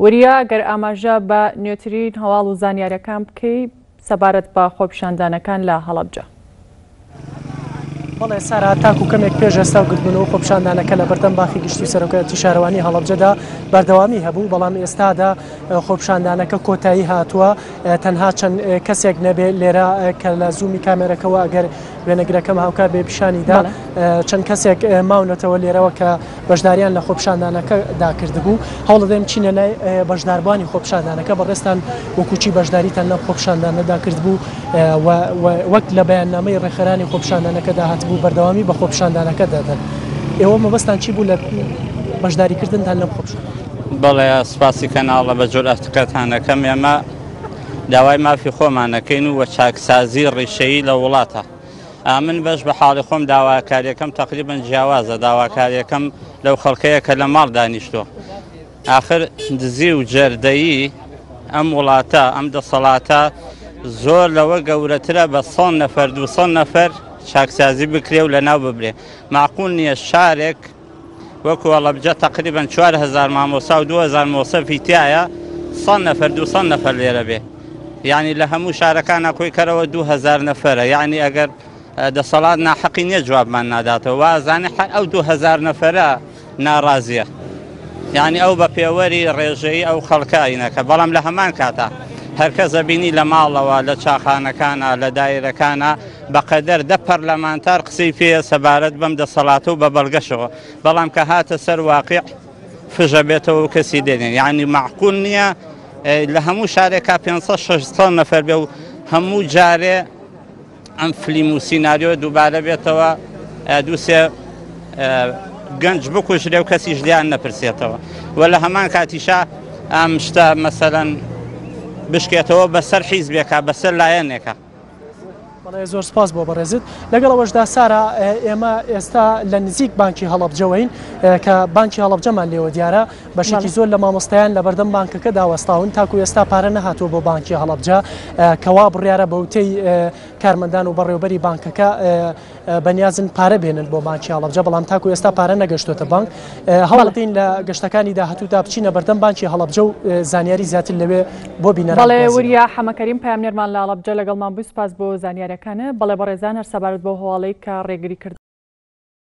وریا گەر ئاماژە بە نوێترین هەواڵ و زانیاریەکان بکەی سەبارەت بە خۆپیشاندانەکان لە هەڵەبجە. بەڵێ سارا، تاکو کەمێک پێش ئێستا گردبوونەوە خۆپیشاندانەکە لە بەردەم باخی گشتی سەرۆکایەتی شارەوانی هەڵەبجەدا بەردەوامی هەبوو، بەڵام ئێستادا خۆپیشاندانەکە کۆتایی هاتووە، تەنها چەند کەسێک نەبێ لێرە کە لە زوومی کامێرەکەوە ئەگەر وێنەگرەکەم هاوکار بێ پیشانیدا چەند کەسێک ماونەتەوە لێرەوە کە بەشداریان لە خۆپیشاندانەکەدا کردبوو. هەوڵدەدەین بچینە لای بەشداربووانی خۆپیشاندانەکە. بەڕێزتان وەکو چی بەشداریتان لەم خۆپیشاندانەدا کردبوو و وەک لە بەیاننامەی ڕێکخەرانی خۆپیشاندانەکەدا هاتبوو بەردەوامی بە خۆپیشاندانەکە دەدەن. ئێوە مەبەستان چی بوو لە بەشداریکردنتان لەم خۆپیشاندانە؟ بەڵێ سوپاسی کەناڵە بە جورئەتەکەتان ئەکەم. ئێمە داوای مافی خۆمان ئەکەین و چاکسازی ڕیشەیی لە وڵاتە. ئامن بەش بە حاڵی خۆم داواکاریەکەم تەقریبەن جیاوازە داواکاریەکەم لەو خەڵکەیە کە لە ماڵ دانیشتووە ئاخر دزی و جەردەیی ئەم وڵاتە ئەم دەسەڵاتە زۆر لەوە گەورەترە بە سە نەفەر دو نەفەر چاکسازی بکرێ و لە ناو ببرێ معقول نییە شارێک وەکو هەڵەبجە تەقریبەن 4000 مامۆسا و 2000 مۆسەفی تایە 100 نەفەر 200 نەفەر لێرە بێ یعنی لە هەموو شارەکانە کۆی کەرەوە 2000 نەفەرە یعنی ئەگەر دەسەڵات ناحەقی نییە جوابمان ناداتەوە وازانێ هەر ئەو 2000 نەفەرە ناڕازیە یعنی ئەو بە پێوەری ڕێژەیی ئەو خەڵکە ئینەکە بەڵام لە هەمان کاتا هەرکەس ئەبینی لە ماڵەوە لە چاخانەکانە لە دایرەکانە بەقەدەر دە پەرلەمانتار قسەی پێیە سەبارەت بەم دەسەڵاتە و بە بەڵگەشەوە بەڵام کە هاتە سەر واقع فژە بێتەوە و کەسی دێنێن یعنی معقول نییە لە هەموو شارێکا 500 600 نەفەر بێ و هەموو جارێ ئەم فلیم و سیناریۆ دووبارە بێتەوە دووسێ گەنج بکوژرێ و کەسیش لیان نەپرسێتەوە و لە هەمان کاتیشا ئەم شتە مەسەلەن بشکێتەوە بەسەر حیزبێکە بەسەر لایەنێکە. بەڵێ زۆر سپاس بۆ بەڕێزت. لەگەڵ ئەوەشدا سارا ئێمە ئێستا لە نزیک بانکی هەڵەبجەوەین کە بانکی هەڵەبجەمان لێوە دیارە بەشێکی زۆر لە مامۆستایان لە بەردەم بانکەکەدا وەستاون تاکو ئێستا پارە نەهاتووە بۆ بانکی هەڵەبجە کەوا بڕیارە بەوتەی کارمەندان و بەڕێوبەری بانکەکە بەنیازن پارە بێنن بۆ بانکی هەڵەبجە بەڵام تاکو ئێستا پارە نەگەشتۆتە بانک هەوڵدەین لە گەشتەکانی داهاتوودا بچینە بەردەم بانکی هەڵەبجە و زانیاری زیاتر لەوێ بۆ بینەران بەڵێ وریا حەمەکەریم پەیامنێرمان لە هەڵەبجە لەگەڵمان بووی سوپاس بۆ زانیاریەکانت بەڵێ بەڕێزان هەر سەبارەت بەو هەواڵەی کە ڕێگری کردن.